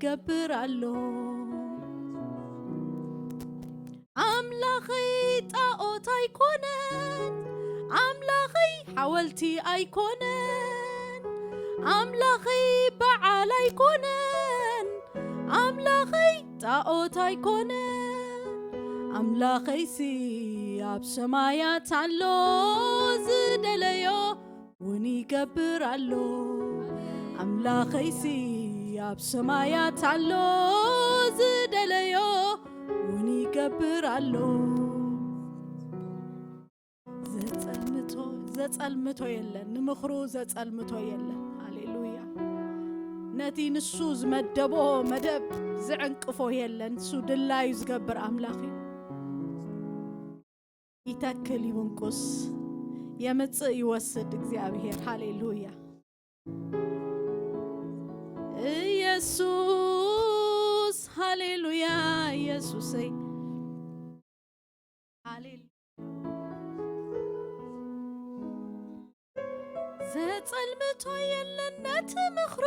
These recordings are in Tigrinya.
ይገብር ኣሎ። ኣምላኸይ ጣዖት ኣይኮነን፣ ኣምላኸይ ሓወልቲ ኣይኮነን፣ ኣምላኸይ በዓል ኣይኮነን፣ ኣምላኸይ ጣዖት ኣይኮነን። ኣምላኸይሲ ኣብ ሰማያት ኣሎ፣ ዝደለዮ እውን ይገብር ኣሎ። ኣምላኸይሲ ኣብ ሰማያት ኣሎ፣ ዝደለዮ እውን ይገብር ኣሎ። ዘጸልምቶ፣ ዘጸልምቶ የለን፣ ንምኽሩ ዘጸልምቶ የለን። ሃሌሉያ። ነቲ ንሱ ዝመደቦ መደብ ዝዕንቅፎ የለን። ንሱ ድላዩ ዝገብር ኣምላኽ እዩ። ይተክል ይውንቁስ፣ የምጽእ ይወስድ እግዚኣብሔር። ሃሌሉያ። ኢየሱስ፣ ሃሌሉያ፣ ኢየሱሰይ። ሃሌሉ-፣ ዘጸልምቶ የለን ነቲ ምኽሩ፣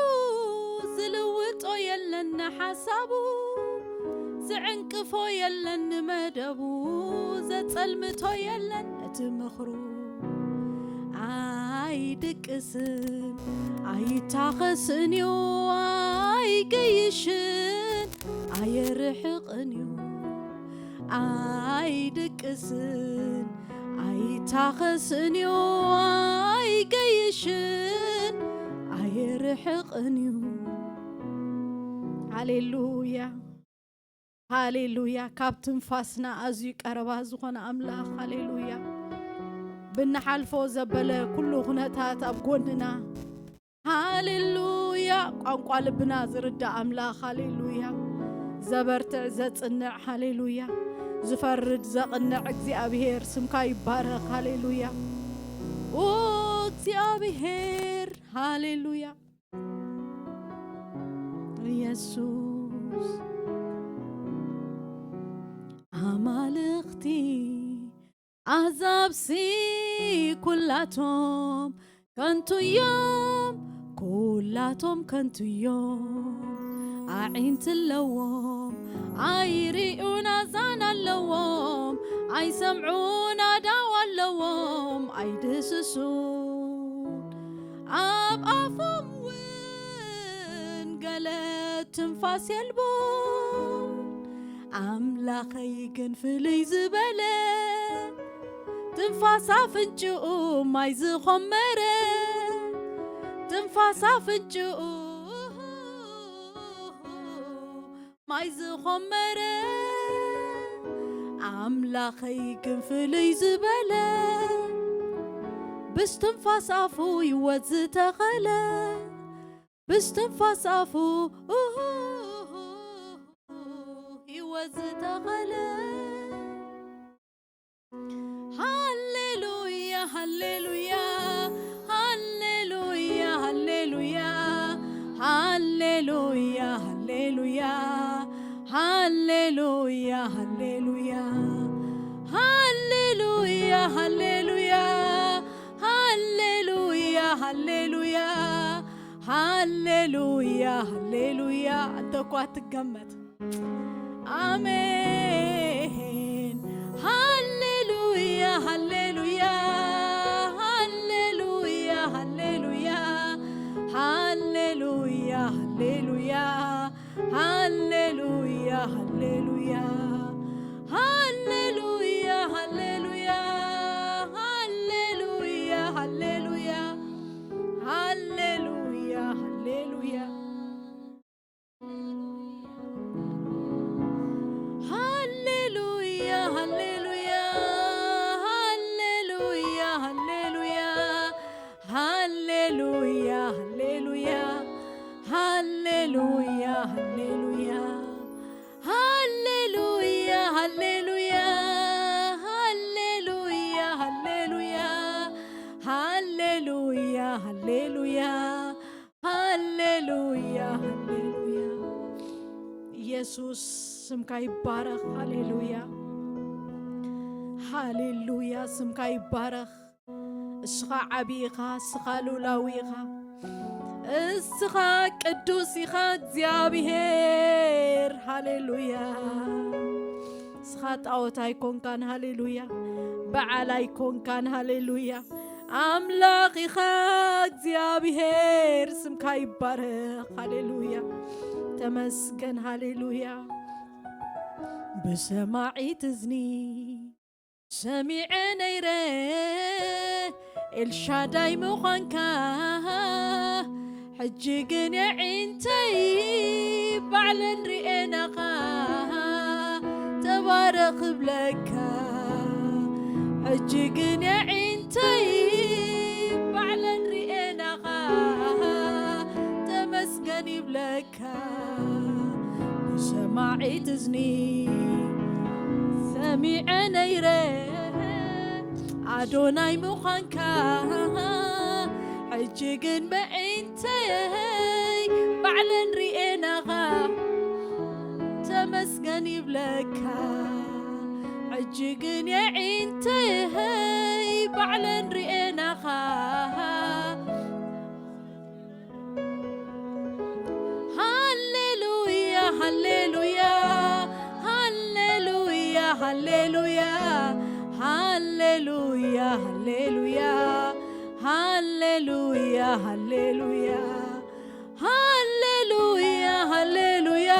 ዝልውጦ የለን ንሓሳቡ፣ ዝዕንቅፎ የለን ንመደቡ፣ ዘጸልምቶ የለን ነቲ ምኽሩ። ኣይድቅስን ኣይታኸስን እዩ፣ ኣይገይሽን ኣየርሕቕን እዩ። ኣይድቅስን ኣይታኸስን እዩ፣ ኣይገይሽን ኣየርሕቕን እዩ። ሃሌሉያ፣ ሃሌሉያ። ካብ ትንፋስና ኣዝዩ ቀረባ ዝኾነ ኣምላኽ፣ ሃሌሉያ። ብንሓልፎ ዘበለ ኩሉ ኩነታት ኣብ ጎንና፣ ሃሌሉያ። ቋንቋ ልብና ዝርዳእ ኣምላኽ፣ ሃሌሉያ። ዘበርትዕ ዘጽንዕ፣ ሃሌሉያ። ዝፈርድ ዘቕንዕ እግዚኣብሔር ስምካ ይባረኽ፣ ሃሌሉያ። ኦ እግዚኣብሔር፣ ሃሌሉያ። ኢየሱስ፣ ኣማልኽቲ ኣዛብሲ ኩላቶም ከንቱ እዮም፣ ኩላቶም ከንቱ እዮም። ኣዒንቲ ኣለዎም ኣይርእዩን፣ ኣዛን ኣለዎም ኣይሰምዑን፣ ኣእዳው ኣለዎም ኣይድህስሱን። ኣብ ኣፎም እውን ገለ ትንፋስ የልቦን። ኣምላኸይ ግን ፍልይ ዝበለ፣ ትንፋስ ኣፍንጭኡ ማይ ዝኾመረ፣ ትንፋስ ኣፍንጭኡ ማይ ዝኾመረ። ኣምላኸይ ግን ፍልይ ዝበለ፣ ብስትንፋስ ኣፉ ህይወት ዝተኸለ፣ ብስትንፋስ ኣፉ ህይወት ዝተኸለ። ሃሌሉያ፣ ሃሌሉያ፣ ሃሌሉያ፣ ሃሌሉያ፣ ሃሌሉያ፣ ሃሌሉያ፣ ሃሌሉያ፣ ሃሌሉያ፣ ሃሌሉያ፣ ሃሌሉያ፣ ሃሌሉያ፣ ሃሌሉያ፣ ሃሌሉያ። ኣንተ እኳ ትገመት። ኣሜን። ሃሌሉያ፣ ሃሌሉያ፣ ሃሌሉያ፣ ሃሌሉያ፣ ሃሌሉያ፣ ሃሌሉያ፣ ሃሌሉያ፣ ሃሌሉያ፣ ሃሌሉያ፣ ሃሌሉያ፣ ሃሌሉያ፣ ሃሌሉያ፣ ሃሌሉያ፣ ሃሌሉያ። ሃሌሉያ፣ ሃሌሉያ፣ ሃሌሉያ፣ ሃሌሉያ፣ ሃሌሉያ፣ ሃሌሉያ፣ ሃሌሉያ፣ ሃሌሉያ፣ ሃሌሉያ፣ ሃሌሉያ፣ ሃሌሉያ፣ ሃሌሉያ፣ ሃሌሉያ። ሃሌሉያ፣ ሃሌሉያ። ኢየሱስ ስምካ ይባረኽ። ሃሌሉያ፣ ሃሌሉያ፣ ስምካ ይባረኽ። እስኻ ዓቢ ኢኻ፣ እስኻ ልኡላዊ ኢኻ። እስኻ ቅዱስ ኢኻ እግዚኣብሔር። ሃሌሉያ። እስኻ ጣዖት ኣይኮንካን። ሃሌሉያ። በዓል ኣይኮንካን። ሃሌሉያ። ኣምላኽ ኢኻ እግዚኣብሔር፣ ስምካ ይባረኽ። ሃሌሉያ። ተመስገን። ሃሌሉያ። ብሰማዒት እዝኒ ሰሚዐ ነይረ ኤልሻዳይ ምዃንካ፣ ሕጂ ግን የዒንተይ ባዕለን ርኤናኻ፣ ተባረኽ እብለካ። ሕጂ ግን የዒንተይ ባዕለን ርኤናኻ፣ ተመስገን ይብለካ። ብሰማዒት እዝኒ ሰሚዐ ነይረ ኣዶናይ ምዃንካ፣ ሕጂ ግን በዒንተይ ባዕለን ርኤናኻ፣ ተመስገን ይብለካ። ሕጂ ግን የዒንተይ ባዕለን ርኤናኻ። ሃሌሉያ፣ ሃሌሉያ፣ ሃሌሉያ፣ ሃሌሉያ፣ ሃሌሉያ፣ ሃሌሉያ፣ ሃሌሉያ፣ ሃሌሉያ፣ ሃሌሉያ፣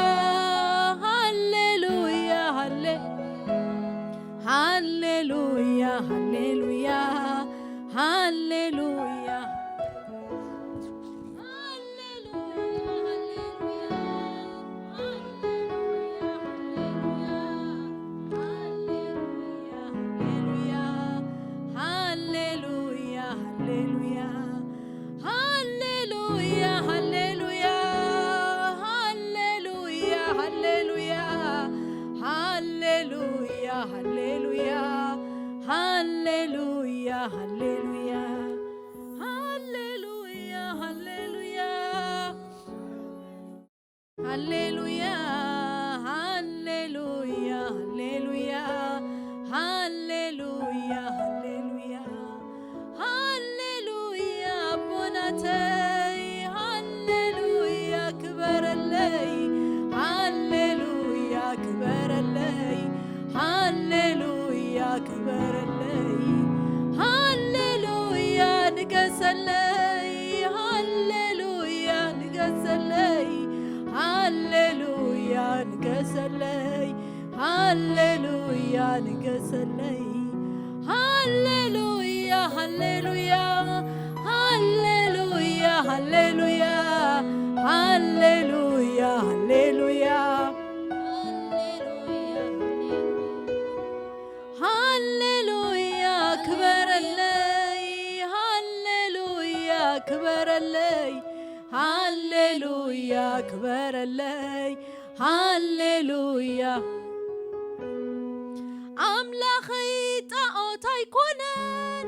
ሃሌሉያ፣ ሃሌ-፣ ሃሌሉያ፣ ሃሌሉያ፣ ሃሌሉያ። ሃሌሉያ፣ ሃሌሉያ፣ ሃሌሉያ፣ ሃሌሉያ፣ ሃሌሉያ፣ ሃሌሉያ፣ ሃሌሉያ፣ ሃሌሉያ፣ ሃሌሉያ፣ ሃሌሉያ፣ ሃሌሉያ፣ ሃሌሉያ፣ ሃሌሉያ፣ ሃሌሉያ፣ ሃሌሉያ፣ ኣቦናተይ፣ ሃሌሉያ፣ ክበረለይ፣ ሃሌሉያ፣ ክበረለይ፣ ሃሌሉያ፣ ክበረለይ፣ ሃሌሉያ፣ ንገሰለይ፣ ሃሌሉያ፣ ንገሰለይ፣ ሃሌሉያ፣ ንገሰለይ፣ ሃሌሉያ፣ ንገሰለይ፣ ሃሌሉያ፣ ሃሌሉያ፣ ሃሌሉያ፣ ሃሌሉያ፣ ሃሌሉያ፣ ሃሌሉያ፣ ሃሌሉያ፣ ክበረለይ፣ ሃሌሉያ፣ ክበረለይ፣ ሃሌሉያ፣ ክበረለይ፣ ሃሌሉያ። ኣምላኸይ ጣዖት ኣይኮነን፣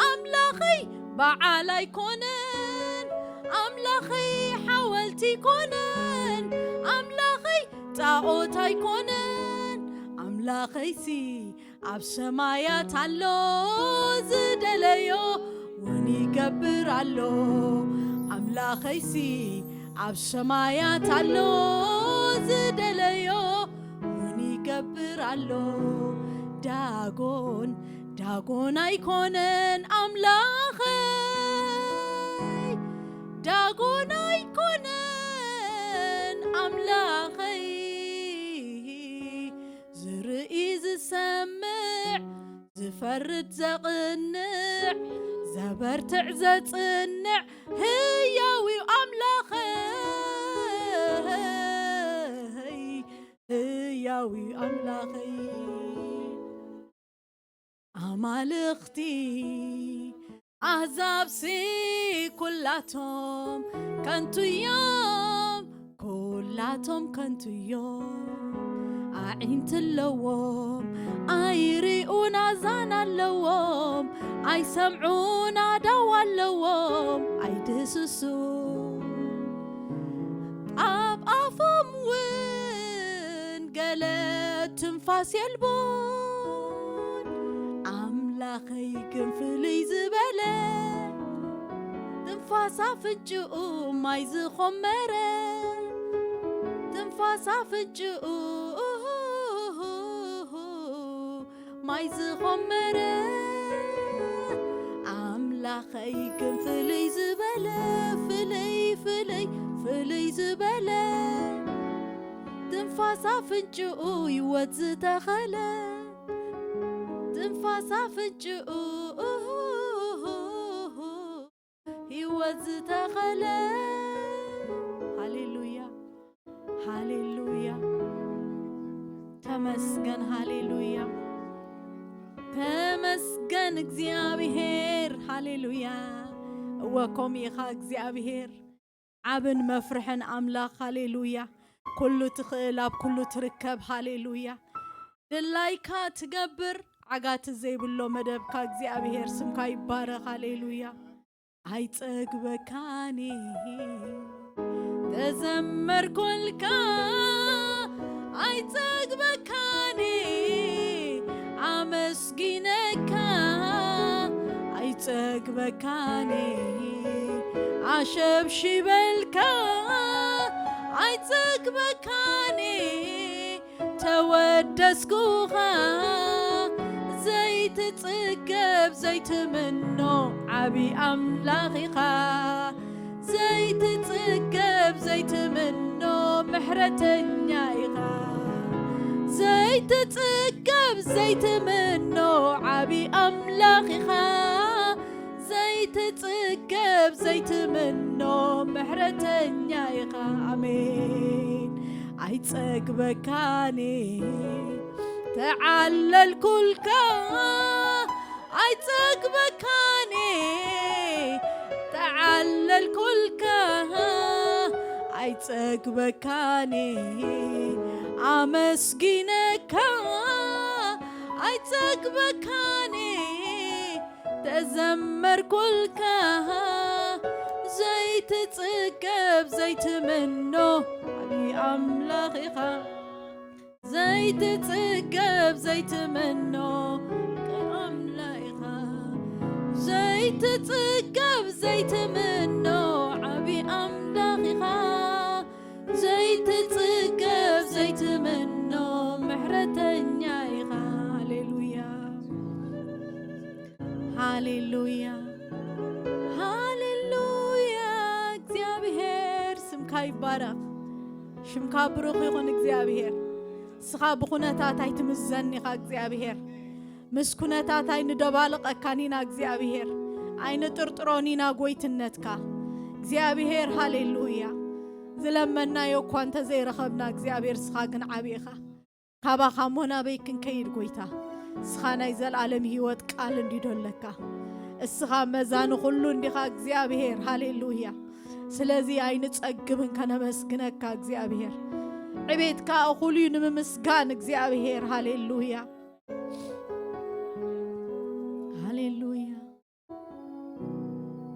ኣምላኸይ በዓል ኣይኮነን፣ ኣምላኸይ ሓወልቲ ኣይኮነን፣ ኣምላኸይ ጣዖት ኣይኮነን፣ ኣምላኸይሲ ኣብ ሰማያት ኣሎ፣ ዝደለዮ እውን ይገብር ኣሎ። ኣምላኸይሲ ኣብ ሰማያት ኣሎ፣ ዝደለዮ እውን ይገብር ኣሎ። ዳጎን፣ ዳጎን ኣይኮነን ኣምላኸይ፣ ዳጎን ኣይኮነን ኣምላኸይ። ዝርኢ ዝሰምዕ፣ ዝፈርድ ዘቕንዕ፣ ዘበርትዕ ዘጽንዕ ህያው እዩ ኣምላኸይ፣ ህያው እዩ ኣምላኸይ። ኣማልኽቲ ኣህዛብሲ ኩላቶም ከንቱ እዮም፣ ኩላቶም ከንቱ እዮም። ኣዒንቲ ኣለዎም ኣይሪኡን፣ ኣዛን ኣለዎም ኣይሰምዑን፣ ኣእዳው ኣለዎም ኣይድህስሱን። ኣብ ኣፎም እውን ገለ ትንፋስ የልቦን። ኣምላኸይ ግን ፍልይ ዝበለ ትንፋስ ኣፍንጭኡ ማይ ዝኾመረ፣ ትንፋስ ኣፍንጭኡ ማይ ዝኾመረ፣ ኣምላኸይ ግን ፍልይ ዝበለ፣ ፍልይ፣ ፍልይ፣ ፍልይ ዝበለ፣ ትንፋስ ኣፍንጭኡ ህይወት ዝተኸለ፣ ትንፋስ ኣፍንጭኡ ህይወት ዝተኸለ። ሃሌሉያ፣ ሃሌሉያ፣ ተመስገን። ሃሌሉያ፣ ተመስገን እግዚኣብሔር። ሃሌሉያ። እወ፣ ከምኡ ኢኻ እግዚኣብሔር፣ ዓብን መፍርሕን ኣምላኽ። ሃሌሉያ። ኩሉ ትኽእል፣ ኣብ ኩሉ ትርከብ። ሃሌሉያ። ድላይካ ትገብር፣ ዓጋቲ ዘይብሎ መደብካ እግዚኣብሔር፣ ስምካ ይባረኽ። ሃሌሉያ። ኣይጸግበካኒ ተዘመርኩልካ፣ ኣይጸግበካኒ ኣመስጊነካ፣ ኣይጸግበካኒ ኣሸብሽበልካ፣ ኣይጸግበካኒ ተወደስኩኻ። ዘይትጽገብ ዘይትምኖ ዓቢ ኣምላኽ ኢኻ። ዘይትጽገብ ዘይትምኖ ምሕረተኛ ኢኻ። ዘይትጽገብ ዘይትምኖ ዓቢ ኣምላኽ ኢኻ። ዘይትጽገብ ዘይትምኖ ምሕረተኛ ኢኻ። ኣሜን። ኣይጸግበካኒ ተዓለልኩልካ፣ ኣይጸግበካኒ ተዓለልኩልካ፣ ኣይጸግበካኒ ኣመስጊነካ፣ ኣይጸግበካኒ ተዘመርኩልካ። ዘይትጽገብ ዘይትምኖ ዓቢ ኣምላኽ ኢኻ። ዘይትጽገብ ዘይትምኖ ኣምላኽ ኢኻ። ዘይትጽገብ ዘይትምኖ ዓቢ ኣምላኽ ኢኻ። ዘይትጽገብ ዘይትምኖ ምሕረተኛ ኢኻ። ሃሌሉያ፣ ሃሌሉያ፣ ሃሌሉያ። እግዚኣብሔር ስምካ ይባረኽ። ሽምካ ብሩኽ ይኹን እግዚኣብሔር። ንስኻ ብኩነታት ኣይትምዘን ኢኻ እግዚኣብሔር። ምስ ኩነታት ኣይንደባልቐካን ኢና እግዚኣብሔር። ኣይንጥርጥሮን ኢና ጎይትነትካ እግዚኣብሔር። ሃሌሉያ። ዝለመናዮ እኳ እንተዘይረኸብና እግዚኣብሔር፣ ንስኻ ግን ዓቢ ኢኻ። ካባኻ እሞ ናበይ ክንከይድ ጎይታ? ንስኻ ናይ ዘላለም ህይወት ቃል እንዲዶ ኣለካ። እስኻ መዛኒ ኩሉ እንዲኻ እግዚኣብሔር። ሃሌሉያ። ስለዚ ኣይንጸግብን ከነመስግነካ እግዚኣብሔር። ዕቤትካ እኹል እዩ ንምምስጋን እግዚኣብሔር። ሃሌሉያ፣ ሃሌሉያ።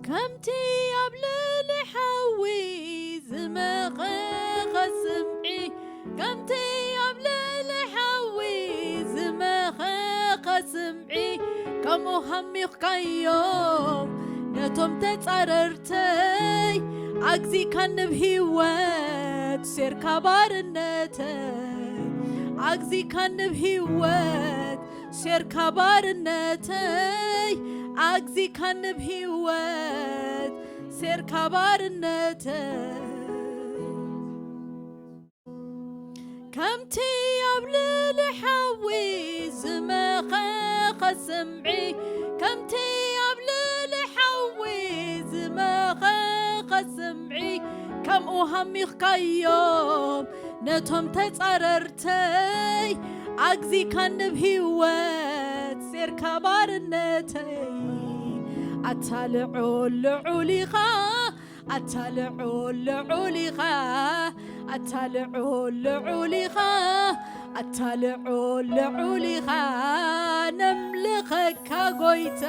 ከምቲ ኣብ ልዕሊ ሓዊ ዝመኸኸ ስምዒ፣ ከምቲ ኣብ ልዕሊ ሓዊ ዝመኸኸ ስምዒ፣ ከምኡ ሃሚኽካዮም ነቶም ተጻረርተይ። ኣግዚእካኒ ብህይወት ሴርካ ባርነተይ፣ ኣግዚእካኒ ብህይወት ሴርካ ባርነተይ፣ ኣግዚእካኒ ብህይወት ሴርካ ባርነተይ። ከምቲ ኣብ ልዕሊ ሓዊ ዝመኸኸ ስምዒ፣ ከምቲ ኣብ ልዕሊ ሓዊ ዝመኸኸ ስምዒ፣ ከምኡ ሃሚኽካዮም ነቶም ተጻረርተይ። ኣግዚእካኒ ብህይወት ሴርካ ባርነተይ። ኣታ ልዑል ልዑል ኢኻ፣ ኣታ ልዑል ልዑል ኢኻ፣ ኣታ ልዑል ልዑል ኢኻ፣ ኣታ ልዑል ልዑል ኢኻ። ነምልኸካ ጎይታ፣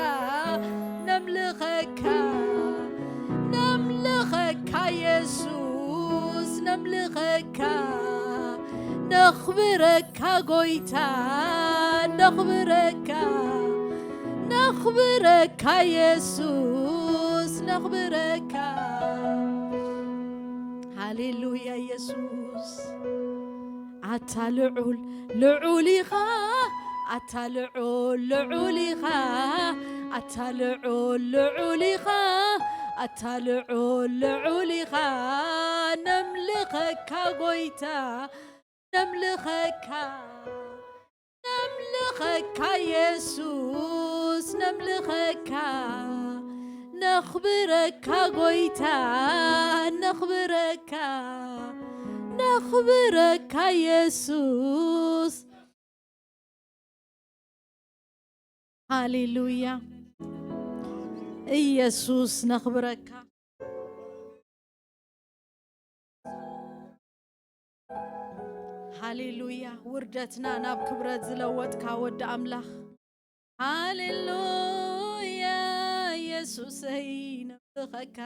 ነምልኸካ፣ ነምልኸካ የሱስ፣ ነምልኸካ፣ ነኽብረካ ጎይታ፣ ነኽብረካ፣ ነኽብረካ የሱስ። ነኽብረካ። ሃሌሉያ ኢየሱስ። ኣታ ልዑል ልዑል ኢኻ፣ ኣታ ልዑል ልዑል ኢኻ፣ ኣታ ልዑል ልዑል ኢኻ፣ ኣታ ልዑል ልዑል ኢኻ። ነምልኸካ ጎይታ፣ ነምልኸካ፣ ነምልኸካ ኢየሱስ፣ ነምልኸካ፣ ነኽብረካ ጎይታ፣ ነኽብረካ፣ ነኽብረካ ኢየሱስ። ሃሌሉያ ኢየሱስ፣ ነኽብረካ። ሃሌሉያ፣ ውርደትና ናብ ክብረት ዝለወጥካ ወዲ ኣምላኽ። ሃሌሉያ ኢየሱሰይ፣ ነምልኸካ።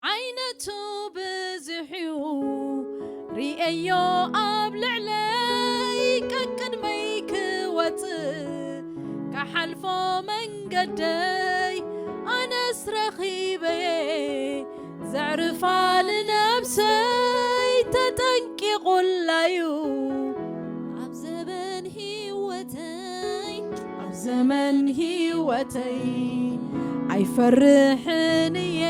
ዓይነቱ ብዙሕ እዩ ርእየዮ ኣብ ልዕለይ፣ ቀቅድመይ ክወጽእ ክሓልፎ መንገደይ ኣነስ ረኺበየ። ዘዕርፋ ንነብሰይ ተጠንቂቑላዩ። ኣብ ዘበን ህይወተይ፣ ኣብ ዘመን ህይወተይ ኣይፈርሕን እየ፣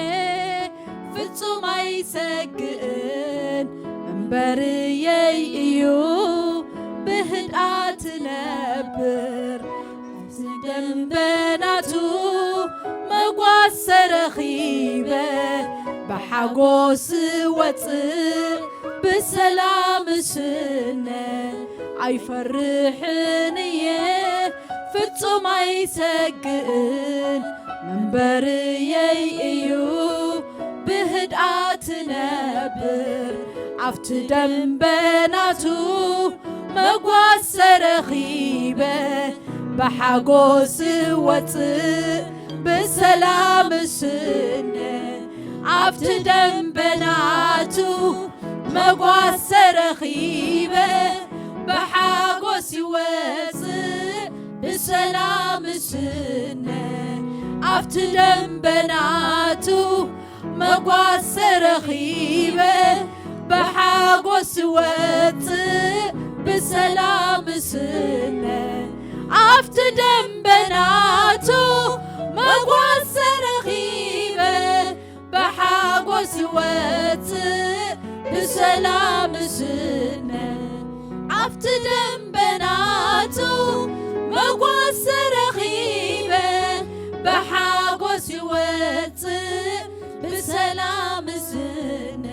ፍጹም ኣይሰግእን፣ መንበርየይ እዩ ብህድኣት እነብር። ኣብዚ ደንበናቱ መጓሰ ረኺበ፣ ብሓጎስ ወጽእ ብሰላም ስነ። ኣይፈርሕን እየ፣ ፍጹም ኣይሰግእን፣ መንበርየይ እዩ ብህድኣት ነብር። ኣብቲ ደንበናቱ መጓሰ ረኺበ፣ ብሓጎስ ወጽእ ብሰላም ስነ። ኣብቲ ደንበናቱ መጓሰ ረኺበ፣ ብሓጎስ ይወጽእ ብሰላም ስነ። ኣብቲ ደንበናቱ መጓሰ ረኺበ፣ ብሓጎስ ወጽእ ብሰላም ስነ። ኣብቲ ደንበናቱ መጓሰ ረኺበ፣ ብሓጎስ ወጽእ ብሰላም ስነ። ኣብቲ ደንበናቱ መጓሰ ረኺበ፣ ብሓጎስ ወጽእ ብሰላም ስነ።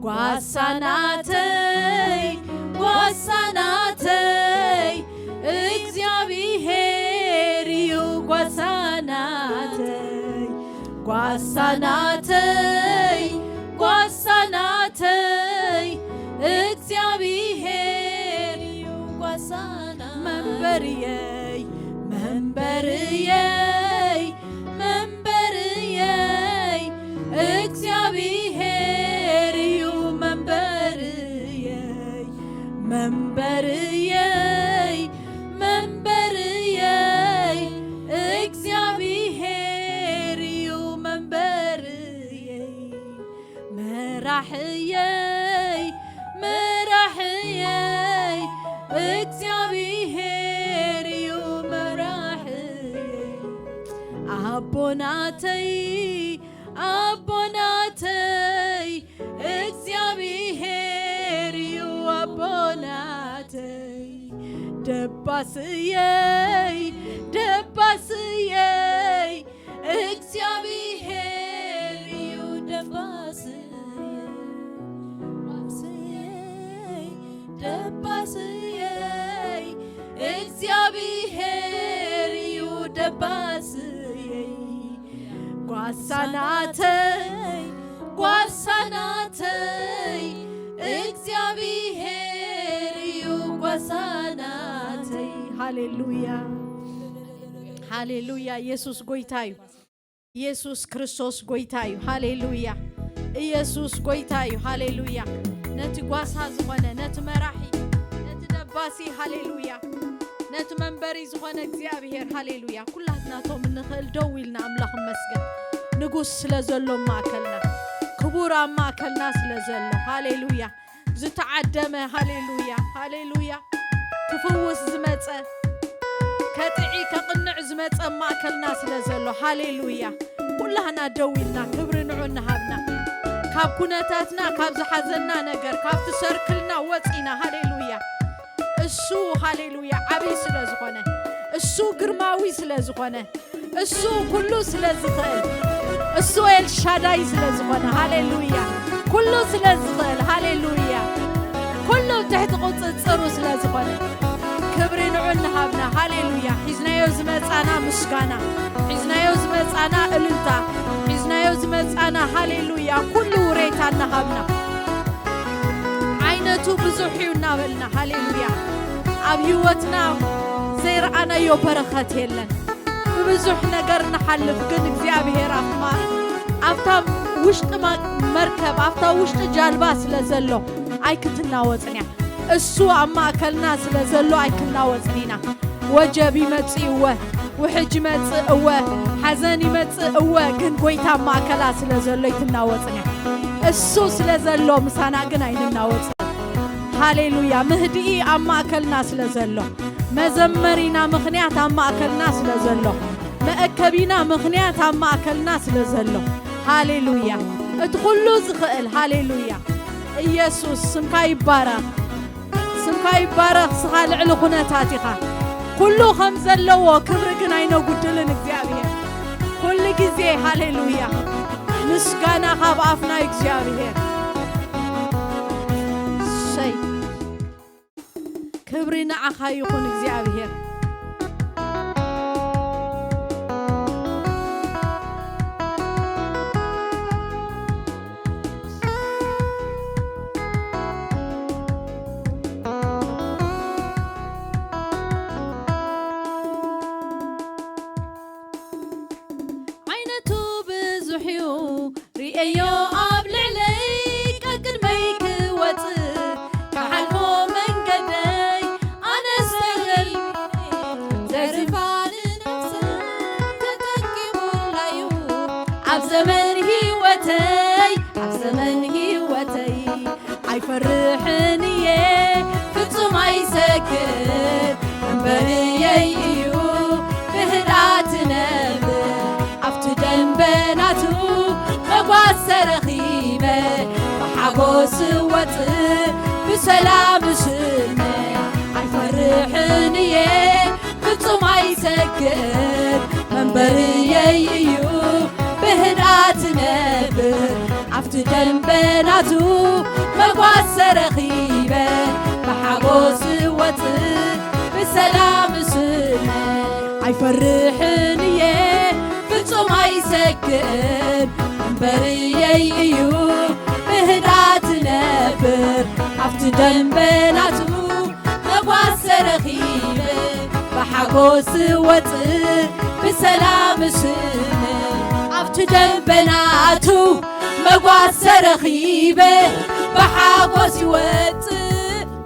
ጓሳ ናተይ፣ ጓሳ ናተይ፣ እግዚኣብሔር እዩ ጓሳ ናተይ። ጓሳ ናተይ፣ ጓሳ ናተይ፣ እግዚኣብሔር እዩ ጓሳ ናተይ። መንበርየይ፣ መንበርየይ፣ መንበርየይ፣ እግዚኣብሔር እዩ መንበርየይ። መንበርየይ፣ መንበርየይ፣ እግዚኣብሔር እዩ መንበርየይ። መራሕየይ፣ መራሕየይ፣ እግዚኣብሔር እዩ መራሕየይ። ኣቦ ናተይ፣ ኣቦ ናተይ፣ እግዚኣብሔር እዩ ኣቦ ናተይ። ደባስየይ፣ ደባስየይ፣ እግዚኣብሔር እዩ ደባስየይ። ደባስየይ፣ ደባስየይ፣ እግዚኣብሔር እዩ ደባስየይ። ጓሳ ናተይ፣ ጓሳ ናተይ፣ እግዚኣብሔር እዩ ጓሳ ናተይ። ሃሌሉያ፣ ሃሌሉያ። ኢየሱስ ጎይታ እዩ። ኢየሱስ ክርስቶስ ጎይታ እዩ። ሃሌሉያ። ኢየሱስ ጎይታ እዩ። ሃሌሉያ። ነቲ ጓሳ ዝኾነ፣ ነቲ መራሒ፣ ነቲ ደባሲ፣ ሃሌሉያ። ነቲ መንበሪ ዝኾነ እግዚኣብሔር፣ ሃሌሉያ። ኩላትና ቶም እንኽእል ደው ኢልና ኣምላኽ እመስገን። ንጉስ ስለ ዘሎ ኣብ ማእከልና፣ ክቡር ኣብ ማእከልና ስለ ዘሎ፣ ሃሌሉያ። ዝተዓደመ፣ ሃሌሉያ፣ ሃሌሉያ። ክፍውስ ዝመጸ፣ ከጥዒ ከቕንዕ ዝመጸ ኣብ ማእከልና ስለ ዘሎ፣ ሃሌሉያ። ኩላህና ደው ኢልና ክብሪ ንዑ እናሃብና፣ ካብ ኩነታትና፣ ካብ ዝሓዘና ነገር፣ ካብቲ ሰርክልና ወጺና፣ ሃሌሉያ። እሱ፣ ሃሌሉያ፣ ዓብዪ ስለ ዝኾነ፣ እሱ ግርማዊ ስለ ዝኾነ፣ እሱ ኩሉ ስለ ዝኽእል፣ እሱ ኤልሻዳይ ስለ ዝኾነ፣ ሃሌሉያ፣ ኩሉ ስለ ዝኽእል፣ ሃሌሉያ፣ ኩሉ ትሕቲ ቁጽጽሩ ስለ ዝኾነ፣ ክብሪ ንዑ እናሃብና፣ ሃሌሉያ። ሒዝናዮ ዝመጻና ምስጋና፣ ሒዝናዮ ዝመጻና እልልታ፣ ሒዝናዮ ዝመጻና፣ ሃሌሉያ፣ ኩሉ ውሬታ እናሃብና፣ ዓይነቱ ብዙሕ እዩ እናበልና፣ ሃሌሉያ። ኣብ ህይወትና ዘይረኣናዮ በረኸት የለን። ብብዙሕ ነገር ንሓልፍ፣ ግን እግዚኣብሔር ኣፍማ ኣብታ ውሽጢ መ-፣ መርከብ፣ ኣብታ ውሽጢ ጃልባ ስለ ዘሎ ኣይክትናወጽን እያ። እሱ ኣብ ማእከልና ስለ ዘሎ ኣይክናወጽን ኢና። ወጀብ ይመጽእ እወ፣ ውሕጅ ይመጽእ እወ፣ ሓዘን ይመጽእ እወ፣ ግን ጎይታ ኣብ ማእከላ ስለ ዘሎ ኣይትናወጽን እያ። እሱ ስለ ዘሎ ምሳና ግን ኣይንናወጽን። ሃሌሉያ። ምህድኢ ኣብ ማእከልና ስለ ዘሎ፣ መዘመሪና ምኽንያት ኣብ ማእከልና ስለ ዘሎ፣ መእከቢና ምኽንያት ኣብ ማእከልና ስለ ዘሎ፣ ሃሌሉያ። እቲ ኩሉ ዝኽእል፣ ሃሌሉያ። ኢየሱስ፣ ስምካ ይባረኽ። ስምካ ይባረኽ። ስኻ ልዕሊ ኩነታት ኢኻ። ኩሉ ከም ዘለዎ ክብሪ ግን ኣይነጉድልን እግዚኣብሔር። ኩሉ ግዜ፣ ሃሌሉያ፣ ምስጋና ካብ ኣፍና እግዚኣብሔር። ሰይ፣ ክብሪ ንዓኻ ይኹን እግዚኣብሔር። ዓይነቱ ብዙሕ እዩ፣ ርእየዮ ኣብ ልዕለይ፣ ቀቅድመይ ክወጽእ፣ ክሓልፎ መንገደይ፣ ኣነስ ተገል-፣ ዘርፋ ንነፍሰይ ተጠቂሙላዩ፣ ኣብ ዘመን ህይወተይ፣ ኣብ ዘመን ህይወተይ፣ ኣይፈርሕን እየ፣ ፍጹም ኣይሰክር፣ መንበርየይ እዩ፣ ብህድኣት እነብር። ኣብቲ ደንበናቱ መጓሰ ረኺበ፣ ብሓጎስ እወጽእ፣ ብሰላም እስነ። ኣይፈርሕን እየ፣ ፍጹም ኣይሰክር፣ መንበርየይ እዩ፣ ብህድኣት እነብር። ኣብቲ ደንበናቱ መጓሰ ረኺበ፣ ብሓጎስ እወጽእ፣ ብሰላም እስነ። ኣይፈርሕን እየ፣ ፍጹም ኣይሰክር፣ መንበርየይ እዩ፣ ብህድኣት እነብር። ኣብቲ ደንበናቱ መጓሰ ረኺበ፣ ብሓጎስ እወጽእ፣ ብሰላም እስነ። ኣብቲ ደንበናቱ መጓሰ ረኺበ፣ ብሓጎስ ይወጽእ፣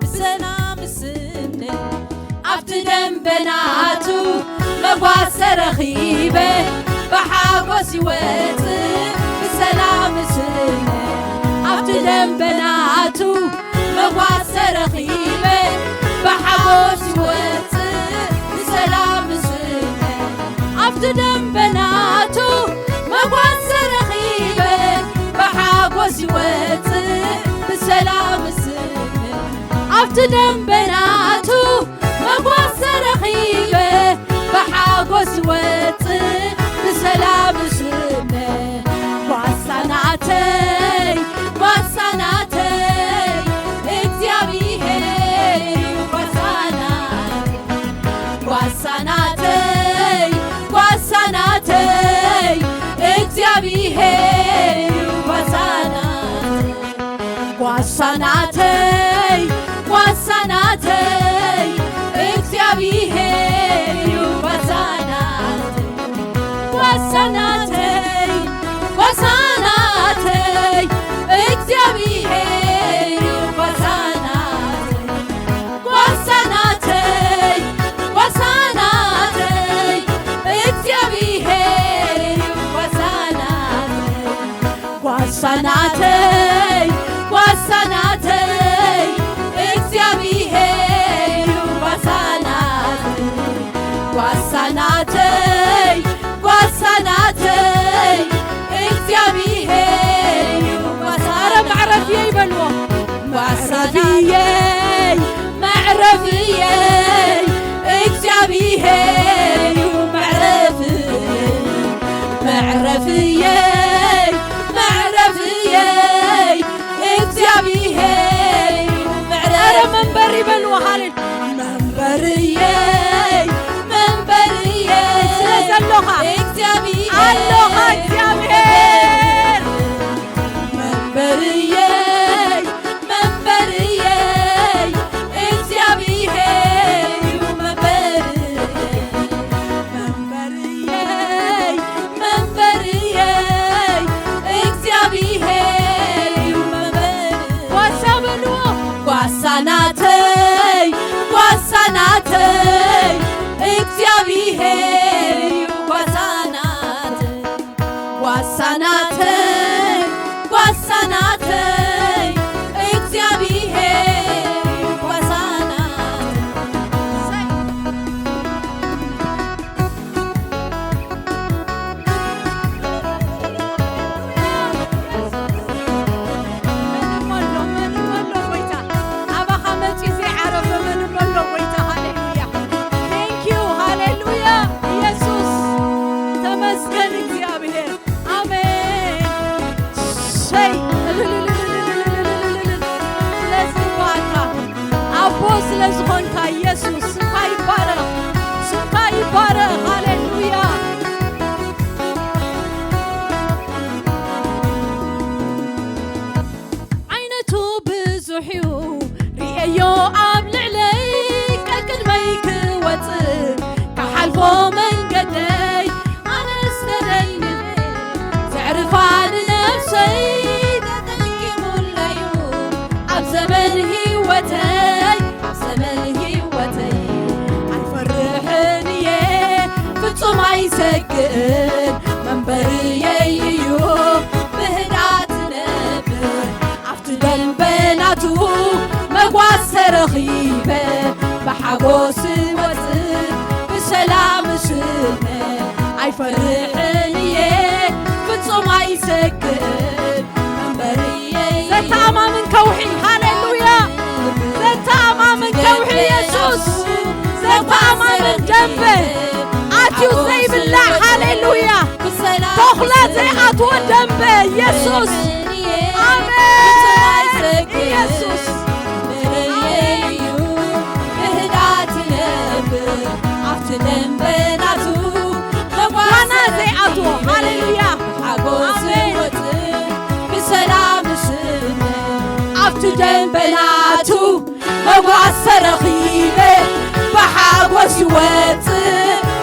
ብሰላም እስነ። ኣብቲ ደንበናቱ መጓሰ ረኺበ፣ ብሓጎስ ይወጽእ፣ ብሰላም እስነ። ኣብቲ ደንበናቱ መጓሰ ረኺበ፣ ብሓጎስ ይወጽእ፣ ብሰላም እስነ። ኣብቲ ደንበናቱ መጓሰ ረኺበ፣ ብሓጎስ ይወጽእ፣ ብሰላም እስነ። ኣብቲ ደንበናቱ መጓሰ ረኺበ፣ ብሓጎስ ይወጽእ፣ ብሰላም እስነ። ጓሳ ናተይ፣ ጓሳ ናተይ፣ እግዚኣብሔር እዩ ጓሳ ናተይ። ጓሳ ናተይ፣ ጓሳ ናተይ፣ እግዚኣብሔር እዩ ጓሳ ናተይ። ጓሳ ናተይ፣ ጓሳ ናተይ፣ እግዚኣብሔር እዩ ጓሳ ናተይ። ጓሳ ናተይ፣ ጓሳ ናተይ፣ እግዚኣብሔር እዩ ጓሳ ናተይ። ጓሳ ናተይ፣ ጓሳ ናተይ፣ ጓሳ ናተይ፣ እግዚኣብሄር እዩ ጓሳ ናተይ። ጓሳ ናተይ፣ ጓሳ ናተይ፣ እግዚኣብሄር እዩ ጓሳ ናተይ። ኧረ መዕረፍየይ በልዎ። መዕረፍየይ፣ መዕረፍየይ፣ እግዚኣብሄር እዩ መዕረፍየይ። መዕረፍየይ፣ መዕረፍየይ፣ እግዚኣብሄር እዩ መዕረፍየይ። ኧረ መንበሪ በልዎ፣ ሃሌ-፣ መንበርየይ፣ መንበርየይ፣ ስለ ዘሎኻ፣ እግዚኣብሄር፣ ኣሎኻ እግዚኣብሄር። መንበርየይ፣ መንበርየይ፣ እግዚኣብሄር እዩ መንበርየይ። መንበርየይ፣ መንበርየይ፣ እግዚኣብሄር እዩ መንበርየይ። ጓሳ በልዎ። ጓሳ ናተይ፣ ጓሳ ናተይ፣ እግዚኣብሄር እዩ ጓሳ ናተይ። ጓሳ ናተይ፣ ጓሳ ናተይ፣ እግዚኣብሄር እዩ ጓሳ ናተይ። መን እሞ ኣሎ? መን እሞ ኣሎ? ጎይታ ኣባኻ መጺኡ ዘይዓረፈ መን እሞ ኣሎ? ጎይታ ሃሌሉያ። Thank you፣ ሃሌሉያ። ኢየሱስ ተመስገን እግዚኣብሔር። ኣሜን። ሸይ ስለዝግባእካ ኣቦ ስለ ዝኾንካ ኢየሱስ ስምካ ይባረኽ። ስምካ ይባረኽ። ሃሌሉያ። ዓይነቱ ብዙሕ እዩ ርእየዮ ኣብ ልዕለይ ቀቅድመይ ክወፅእ ክሓልፎ መንገደይ ኣነስ ተደይነ ዘዕርፋ ንነፍሰይ ተጠንቂቑለዩ ኣብ ዘመን ህይወተይ ኣብ ዘመን ህይወተይ ኣይፈርሕን እየ ፍጹም ኣይሰግእን መንበርየይ እዩ ብህድኣት ነብር ኣብቲ ደንበናቱ መጓሰ ረኺበ ብሓጎስ ወፅእ ብሰላም ሽመ ኣይፈርሕን እየ ፍጹም ኣይሰግእን መንበርየይ ዘተኣማምን ከውሒ ሃሌሉያ ዘተኣማምን ከውሒ ኢየሱስ ዘተኣማምን ደንበ ኣትዩ ዘይብላዕ ሃሌሉያ ተኹላ ዘይኣትዎ ደንበ ኢየሱስ ኣሜን ኢየሱስ ዋና ዘይኣትዎ ሃሌሉያ ኣሜን ብሰላም ሽመ ኣብቲ ደንበናቱ መጓሰ ረኺበ ብሓጎስ ይወፅእ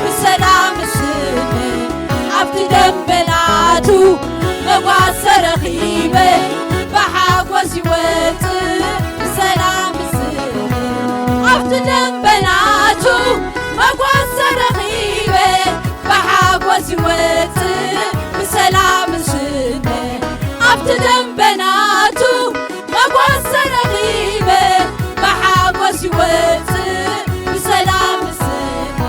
ብሰላም ሽመ ኣብቲ ደንበናቱ መጓሰ ረኺበ ብሓጎስ ይወፅእ ብሰላም ሽመ ኣብቲ ደንበናቱ መጓሰ ረኺበ ብሓጎስ ይወፅእ ብሰላም ሽመ ኣብቲ ደንበናቱ መጓሰ ረኺበ ብሓጎስ ይወፅእ ብሰላም ስመ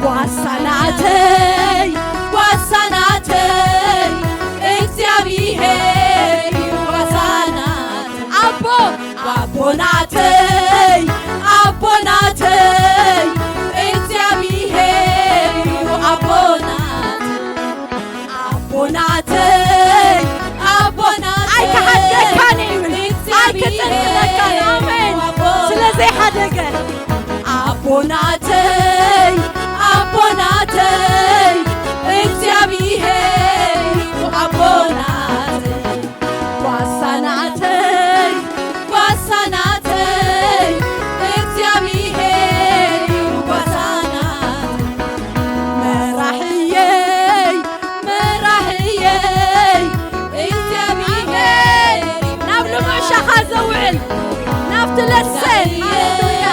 ጓሳ ናተይ ጓሳ ናተይ እግዚኣብሔር እዩ ጓሳ ናተይ ኣቦ ኣቦ ናተይ ኣቦ ናተይ እግዚኣብሔር እዩ ኣቦ ናተይ ኣቦናተይ ኣቦናተይ ኣይክሓድገካን እዩ ይብል ኣይክጥንጥነካን ኣሜን ስለ ዘይሓደገ ኣቦናተይ ኣቦናተይ እግዚኣብሔር ኣቦናተይ ጓሳ ናተይ ጓሳ ናተይ እግዚኣብሔር እዩ ጓሳ ናተይ መራሕየይ መራሕየይ እግዚኣብሔር ናብ ልሙዕ ሻኻ ዘውዕል ናብቲ ለሰ ሃሌሉያ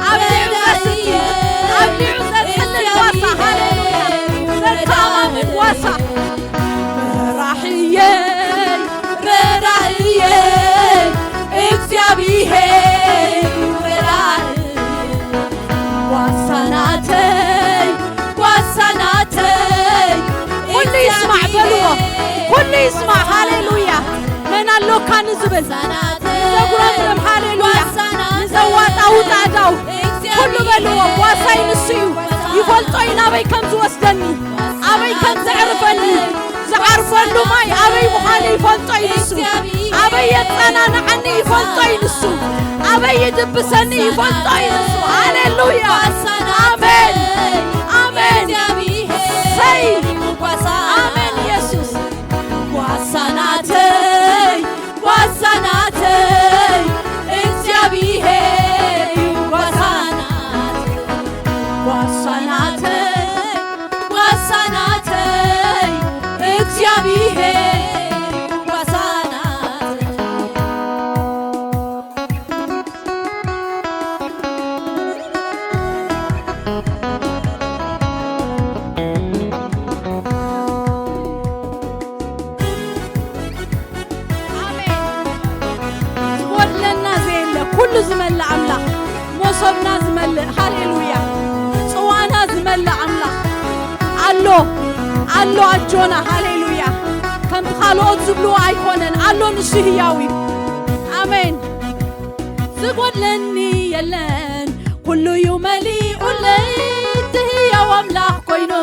ኣብ ሊዑ ዘስቲ ኣብ ሊዑ ዘጽልል ጓሳ ሃሌሉያ ዘተኣማምን ጓሳ መራሕየይ ዝብል ንዘጉረምርም፣ ሃሌሉያ፣ ንዘዋጣውጥ ኣእዳው ኩሉ በልዎ። ጓሳይ ንሱ እዩ። ይፈልጦ እዩ ናበይ ከም ዝወስደኒ፣ ኣበይ ከም ዘዕርፈኒ። ዝዓርፈሉ ማይ ኣበይ ምዃኑ ይፈልጦ እዩ ንሱ። ኣበይ የጸናንዓኒ ይፈልጦ እዩ ንሱ። ኣበይ ይድብሰኒ ይፈልጦ እዩ ንሱ። ሃሌሉያ። ኣሜን። ኣሜን። ሰይ። ኣሜን ኢየሱስ። ጓሳ ናተይ፣ ጓሳ ናተይ፣ እግዚኣብሔር እዩ ጓሳ ናተይ። ጓሳ ናተይ፣ ጓሳ ናተይ፣ እግዚኣብሔር እዩ ጓሳ ናተይ። ኣሜን። ዝጎድለና ዘየለ፣ ኩሉ ዝመልእ ኣምላኽ፣ መሶብና ዝመልእ፣ ሃሌሉያ፣ ጽዋና ዝመልእ ኣምላኽ ኣሎ፣ ኣሎ ኣጆና፣ ሃሌሉያ። ከምቲ ካልኦት ዝብልዎ ኣይኮነን፣ ኣሎ፣ ንሱ ህያው እዩ። ኣሜን። ዝጎድለኒ የለን፣ ኩሉ እዩ መሊኡለይ፣ እቲ ህያው ኣምላኽ ኮይኑ፣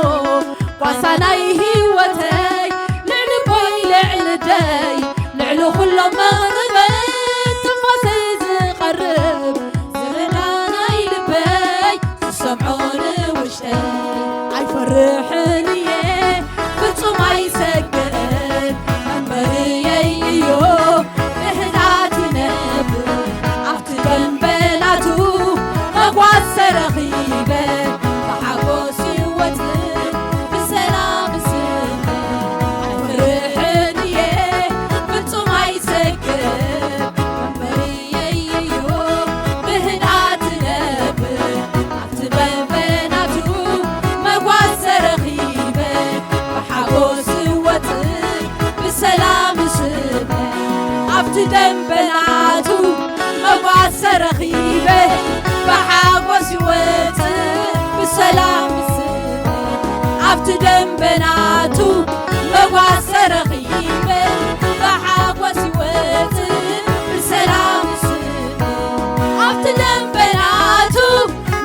ጓሳ ናይ ህይወተይ፣ ልዕሊ ቦይ፣ ልዕሊ ደይ፣ ልዕሊ ኩሎም መቕርበይ፣ ትንፋሰይ ዝቐርብ፣ ዝርዳ ናይ ልበይ፣ ዝሰምዖ ንውሽጠይ። ኣይፈርሕን እየ፣ ፍጹም ኣይሰግእን፣ መንበርየይ እዩ፣ ብህድኣት ይነብር። ኣብቲ ደንበ ናቱ መጓሰ ረኺበ፣ ብሓጎስ ይወጽእ፣ ብሰላም እስመ። ኣይፈርሕን እየ፣ ፍጹም ኣይሰግእን፣ መንበርየይ እዩ፣ ብህድኣት ይነብር። ኣብቲ ደንበ ናቱ መጓሰ ረኺበ፣ ብሓጎስ ይወጽእ፣ ብሰላም እስመ። ኣብቲ ደንበ ናቱ መጓሰ ረኺበ፣ ብሓጎስ ይወጽእ፣ ብሰላም እስመ። ኣብቲ ደንበ ናቱ መጓሰ ረኺበ፣ ብሓጎስ ይወጽእ፣ ብሰላም እስመ። ኣብቲ ደንበ ናቱ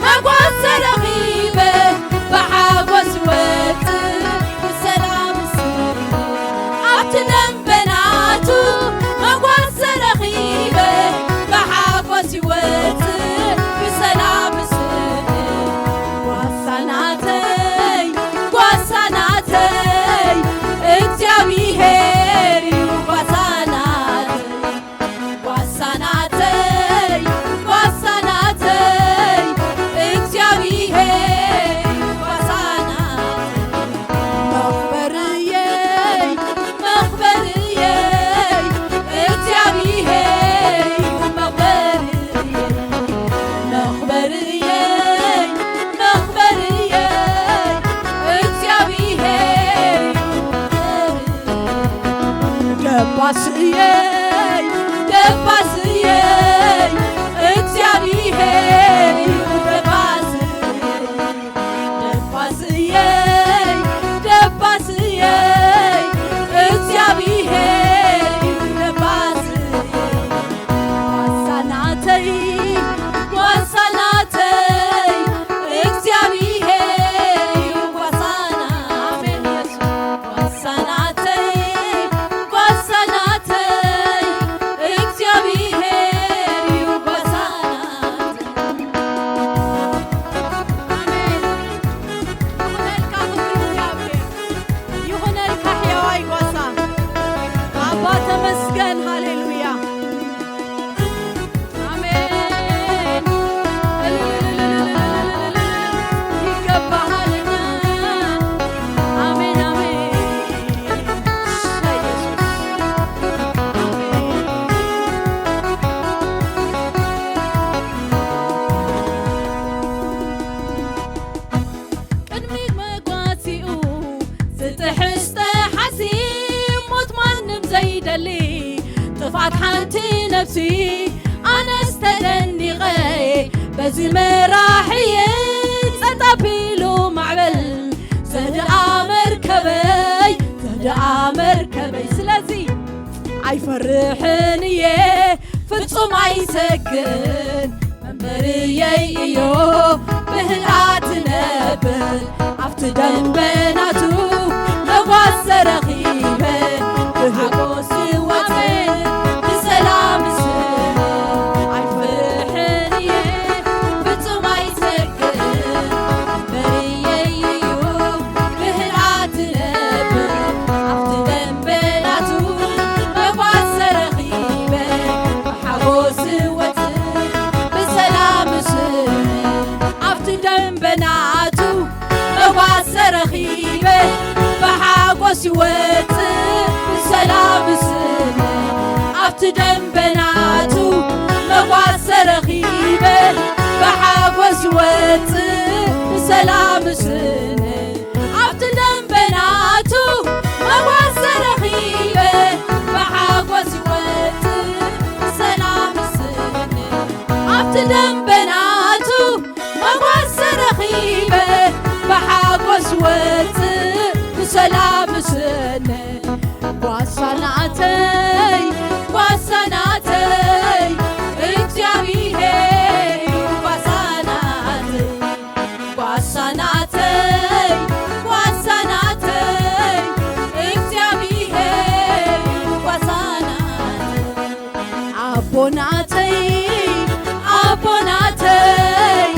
መጓሰ ረኺበ፣ ብሓጎስ ይወጽእ፣ ብሰላም እስመ። ኣብቲ ደንበ ናቱ መጓሰ ረኺበ፣ ብሓጎስ ይወጽእ፣ ብሰላም እስመ። ጓሳ ናተይ፣ ጓሳ ናተይ፣ እግዚኣብሔር እዩ ጓሳ ናተይ። ጓሳ ናተይ፣ ጓሳ ናተይ፣ እግዚኣብሔር ጓሳ ናተይ። መኽበርየይ፣ መኽበርየይ፣ እግዚኣብሔር መኽበርየይ። መኽበርየይ፣ መኽበርየይ፣ እግዚኣብሔር መኽበርየይ። ደባስየይ፣ ደባስየይ፣ እግዚኣብሔር እዩ ደባስየይ። ደባስየይ፣ ደባስየይ፣ እግዚኣብሔር እዩ ደባስየይ። ጓሳ ናተይ፣ ጓሳ ናተይ፣ እግዚኣብሔር እዩ ጓሳ ናተይ። ጓሳ ናተይ፣ ጓሳ ናተይ፣ እግዚኣብሔር እዩ ጓሳ ናተይ። ኣሜን። ይኹነልካ ክብሪ እግዚኣብሔር። ይኹነልካ ሕያዋይ ጓሳ። ኣባ ተመስገን፣ ሃሌሉያ። ኣሜን። ይገባሃልና። ኣሜን፣ ኣሜን። እሰይ፣ ኢየሱስ። ኣሜን። ቅድሚ መጓሲኡ ዝጥሕስ ጠሓሲ፣ ሞት ማንም ዘይደሊ፣ ጥፍኣት ሓንቲ ነፍሲ። ኣነስ ተደኒቐ በዚ መራሒየ፣ ጸጥ ኣቢሉ ማዕበል፣ ዘድኣ መርከበይ፣ ዘድኣ መርከበይ። ስለዚ ኣይፈርሕን እየ ፍጹም ኣይሰግን፣ መንበርየይ እዩ ብህድኣት ነብር። ኣብቲ ደንበናቱ መጓሰ ረኺበ ብሓጎስ ወጽእ ብሰላም ስነ። ኣይፈርሕን እየ ፍጹም ኣይሰግን፣ መንበርየይ እዩ ብህድኣት ነብር። ኣብቲ ደንበናቱ መጓሰ ረኺበ ብሓጎስ ወጽእ ብሰላም ስነ። ኣብቲ ደንበናቱ መጓሰ ረኺበ ብሓጎስ ይወጽእ ብሰላም ስነ። ኣብቲ ደንበናቱ መጓሰ ረኺበ ብሓጎስ ይወጽእ ብሰላም ስነ። ኣብቲ ደንበናቱ መጓሰ ረኺበ ብሓጎስ ይወጽእ ብሰላም ስነ። ኣብቲ ደንበናቱ መጓሰ ረኺበ ብሓጎስ ወጽእ ብሰላም ስነ። ጓሳ ናተይ፣ ጓሳ ናተይ፣ እግዚኣብሔር እዩ ጓሳ ናተይ። ጓሳ ናተይ፣ ጓሳ ናተይ፣ እግዚኣብሔር እዩ ጓሳ ናተይ። ኣቦ ናተይ፣ ኣቦ ናተይ፣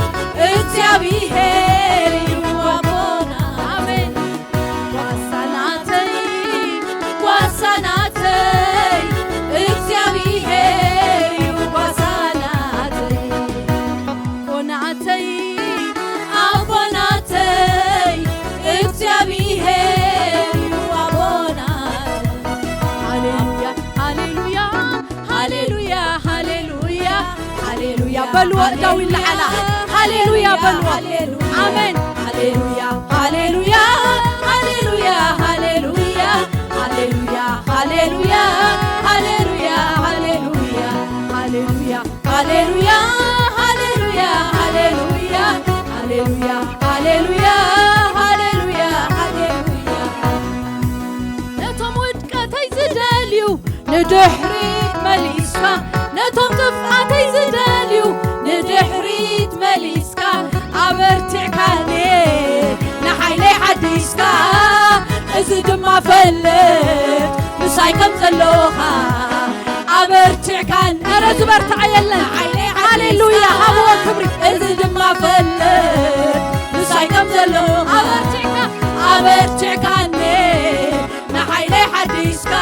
እግዚኣብሔር እዩ ኣቦና። ኣሜን። ጓሳ ናተይ፣ ጓሳ ናተይ፣ እግዚኣብሔር እዩ ጓሳ ናተይ። ኣቦ ናተይ፣ ኣቦ ናተይ፣ እግዚኣብሔር እዩ ኣቦ ናተይ። ሃሌሉያ፣ ሃሌሉያ፣ ሃሌሉያ፣ ሃሌሉያ፣ ሃሌሉያ በልዎ፣ እዳው ይለዓላ። ሃሌሉያ በልዎ። ኣሜን። ሃሌሉያ፣ ሃሌሉያ፣ ሃሌሉያ፣ ሃሌሉያ፣ ሃሌሉያ፣ ሃሌሉያ፣ ሃሌሉያ፣ ሃሌሉያ፣ ሃሌሉያ፣ ሃሌሉያ፣ ሃሌሉያ፣ ሃሌሉያ፣ ሃሌሉያ፣ ሃሌሉያ፣ ሃሌሉያ። ነቶም ውድቀተይ ዝደልዩ ንድሕሪት መሊስካ፣ ነቶም ጥፍኣተይ ዝደልዩ ንድሕሪት መሊስካ፣ ኣበርቲዕካኒ ንሓይለይ ሓዲስካ፣ እዚ ድማ ፈልጥ ምሳይ ከም ዘለኻ ኣበርቲዕካኒ። ኧረ ዝበርትዓ የለን። ንሓይለይ ሓዲስካ፣ ሃሌሉያ፣ ሃብዎ ክብሪ። እዚ ድማ ፈልጥ ምሳይ ከም ዘለኻ ኣበርቲዕካ፣ ኣበርቲዕካኒ ንሓይለይ ሓዲስካ፣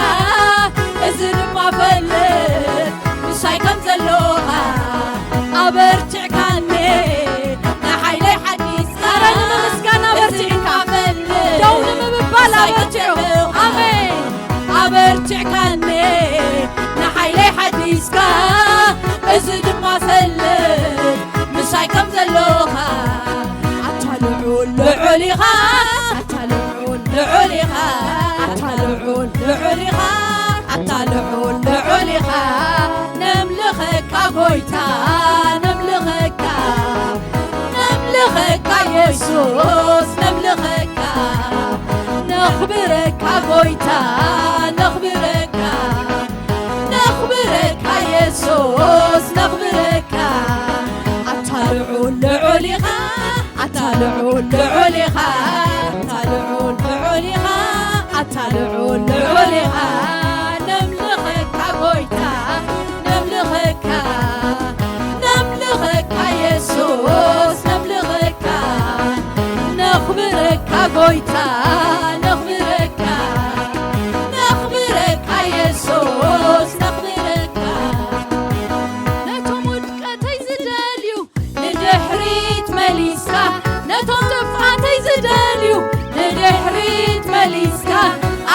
እዚ ድማ ፈልጥ ምሳይ ከም ዘለኻ ኣበርቲዕካኒ ንሓይለይ ሓዲስካ። ኧረ ንምምስጋና በርቲዕካ። ደው ንምባል ኣበርቲዑ። ኣሜን። ኣበርቲዕካኒ ንሓይለይ ሓዲስካ፣ እዚ ድማ ፈልጥ ምሳይ ከም ዘለኻ። ኣታ ልዑል ልዑል ኢኻ፣ ኣታ ልዑል ልዑል ኢኻ፣ ኣታ ልዑል ልዑል ኢኻ፣ ኣታ ልዑል ልዑል ኢኻ። ነምልኸካ ጎይታ፣ ነምልኸካ፣ ነምልኸካ የሱስ፣ ነምልኸካ፣ ነኽብረካ ጎይታ፣ ነኽብረካ፣ ነኽብረካ የሱስ፣ ነኽብረካ። ኣታ ልዑል ልዑል ኢኻ፣ ኣታ ልዑል ልዑል ኢኻ፣ ኣታ ልዑል ልዑል ኢኻ፣ ኣታ ልዑል ልዑል ኢኻ። ነምልኸካ ጎይታ፣ ነምልኸካ፣ ነምልኸካ የሱስ፣ ነምልኸካ፣ ነኽብረካ ጎይታ፣ ነኽብረካ፣ ነኽብረካ የሱስ፣ ነኽብረካ። ነቶም ውድቀተይ ዝደልዩ ንድሕሪት መሊስካ፣ ነቶም ጥፍኣተይ ዝደልዩ ንድሕሪት መሊስካ፣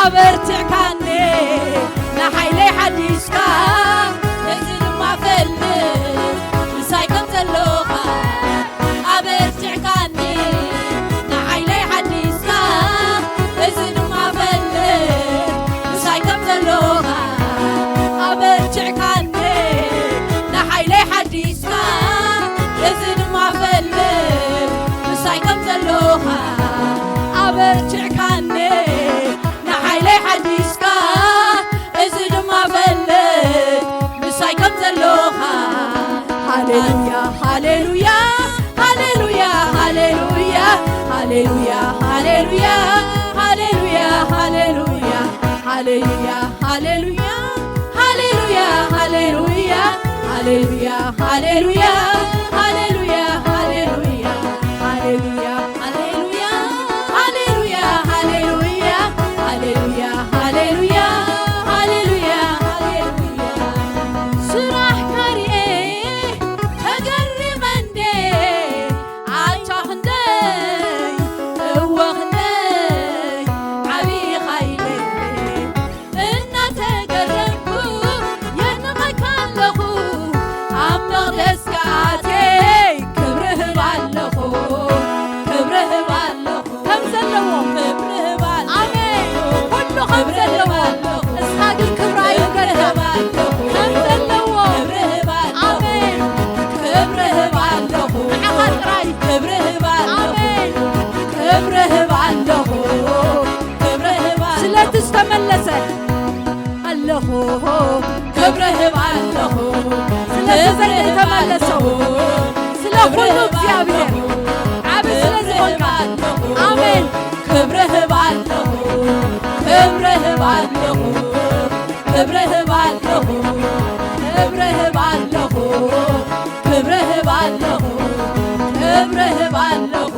ኣበርቲዕካኒ ንሓይለይ ሓዲስካ፣ እዚ ድማ ፈልጥ ምሳይ ከም ዘለኻ። ኣበርቲዕካኒ ንሓይለይ ሓዲስካ፣ እዚ ድማ ፈልጥ ምሳይ ከም ዘለኻ። ኣበርቲዕካኒ ንሓይለይ ሓዲስካ፣ እዚ ድማ ፈልጥ ምሳይ ከም ዘለኻ። ኣበርቲዕካኒ ንሓይለይ ሓዲስካ፣ እዚ ድማ ፈልጥ ሃሌሉያ፣ ሃሌሉያ፣ ሃሌሉያ፣ ሃሌሉያ፣ ሃሌሉያ፣ ሃሌሉያ፣ ሃሌሉያ፣ ሃሌሉያ፣ ሃሌሉያ፣ ሃሌሉያ፣ ሃሌሉያ፣ ሃሌሉያ፣ ሃሌሉያ፣ ሃሌሉያ። ስራሕካ ርኤ ተገሪመ እንዴ፣ ኣታ ክንደይ፣ እወ ክንደይ ዓብዪ ኻይለ እናተገረምኩ የድንቐካ ኣለኹ። ኣብ መቕደስካ ኣትየ ክብሪ ህብ ኣለኹ፣ ክብሪ ህብ ኣለኹ። ከም ዘለዎ ክብሪ ህብ ኣለኹ። ኣሜን። ኩሉ ከም ክብሪ ዘለዎ ህብ ኣለኹ። እስኻ ግን ክብሪ ክብሪ ኣይውገድካ። ህብ ኣለኹ። ከም ዘለዎ ክብሪ ህብ ኣለኹ። ኣሜን። ክብሪ ህብ ኣለኹ። ንዓኻ ጥራይ። ክብሪ ህብ ኣለኹ። ኣሜን። ክብሪ ህብ ኣለኹ። ክብሪ ህብ ኣለኹ። ስለቲ ዝተመለሰ ኣለኹ። ክብሪ ህብ ኣለኹ። ስለቲ ክብሪ ህብ ዘይተመለሰው ኣለኹ። ስለ ክብሪ ኩሉ ህብ እግዚኣብሔር ኣለኹ። ዓቢ ስለ ክብሪ ህብ ዝኾንካ። ኣለኹ። ኣሜን። ክብሪ ህብ ኣለኹ። ክብሪ ህብ ኣለኹ። ክብሪ ህብ ኣለኹ። ክብሪ ህብ ኣለኹ። ክብሪ ህብ ኣለኹ። ክብሪ ህብ ኣለኹ።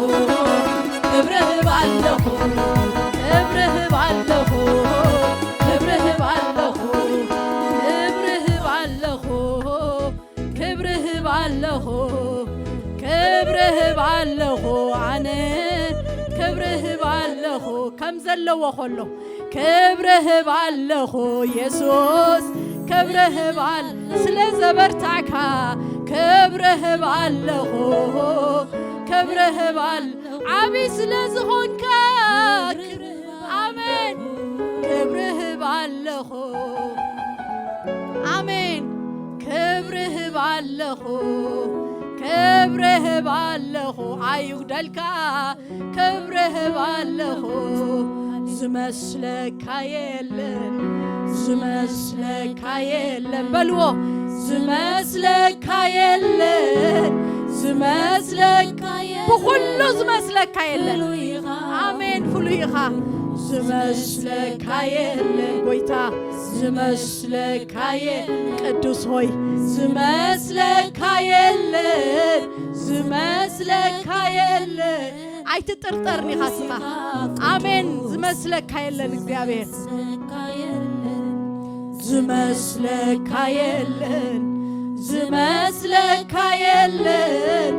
ክብሪ ህብ ኣለኹ። ክብሪ ህብ ኣለኹ። ክብሪ ህብ ኣለኹ። ክብሪ ህብ ኣለኹ። ክብሪ ህብ ኣለኹ። ክብሪ ህብ ኣለኹ። ኣነ ክብሪ ህብ ኣለኹ። ከም ዘለዎ ከሎ ክብሪ ህብ ኣለኹ። የሱስ ክብሪ ህብ ኣል-፣ ስለ ዘበርታዕካ ክብሪ ህብ ኣለኹ። ክብሪ ህብ ኣል-፣ ዓቢ ስለ ዝኾንካ ኣሜን። ክብሪ ህብ ኣለኹ። ኣሜን። ክብሪ ህብ ኣለኹ። ክብሪ ህብ ኣለኹ። ኣይጉደልካ። ክብሪ ህብ ኣለኹ። ዝመስለካ የለን። ዝመስለካ የለን። በልዎ። ዝመስለካ የለን። ዝመስለካ የለን። ብኹሉ ዝመስለካ የለን። ፍሉይ ኢኻ። ኣሜን። ፍሉይ ኢኻ። ዝመስለካ የለን ጎይታ። ዝመስለካ የ-፣ ቅዱስ ሆይ። ዝመስለካ የለን። ዝመስለካ የለን። ኣይትጥርጠርን ኢኻ ስኻ። ኣሜን። ዝመስለካ የለን እግዚኣብሔር። ዝመስለካ የለን። ዝመስለካ የለን።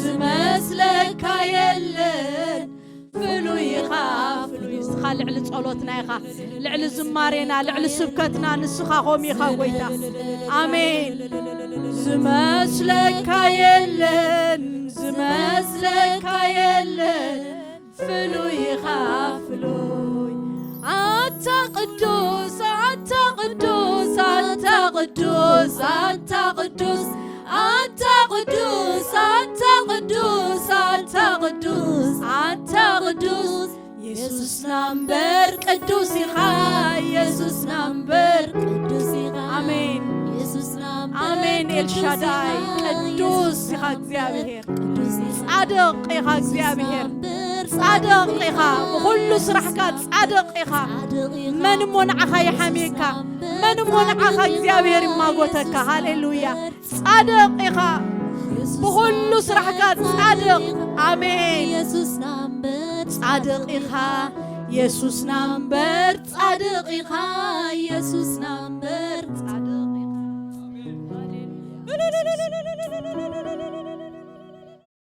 ዝመስለካ የለን። ፍሉይ ኢኻ፣ ፍሉይ። ንስኻ ልዕሊ ጸሎትና ኢኻ፣ ልዕሊ ዝማሬና፣ ልዕሊ ስብከትና ንስኻ ኾም ኢኻ ጎይታ። ኣሜን። ዝመስለካ የለን፣ ዝመስለካ የለን፣ ፍሉይ ኢኻ፣ ፍሉይ። ኣታ ቅዱስ፣ ኣታ ቅዱስ፣ ኣታ ቅዱስ፣ ኣታ ቅዱስ፣ ኣታ ቅዱስ፣ ኣታ ቅዱስ፣ ኣታ ቅዱስ፣ ኣታ ቅዱስ፣ የሱስና እምበር ቅዱስ ኢኻ፣ የሱስና እምበር ቅዱስ ኢኻ። ኣሜን። የሱስና እምበር ኣሜን። ኤልሻዳይ ቅዱስ ኢኻ። ቅዱስ ኢኻ እግዚኣብሔር። ቅዱስ ኢኻ። ጻድቕ ኢኻ እግዚኣብሔር። ጻድቕ ኢኻ። ብኹሉ ስራሕካ ጻድቕ ኢኻ። መን እሞ ንዓኻ ይሓምየካ? መን እሞ ንዓኻ እግዚኣብሔር ይማጎተካ? ሃሌሉያ። ጻድቕ ኢኻ። ብኹሉ ስራሕካ ጻድቕ። ኣሜን። የሱስና እምበር ጻድቕ ኢኻ። የሱስና እምበር ጻድቕ ኢኻ። የሱስና እምበር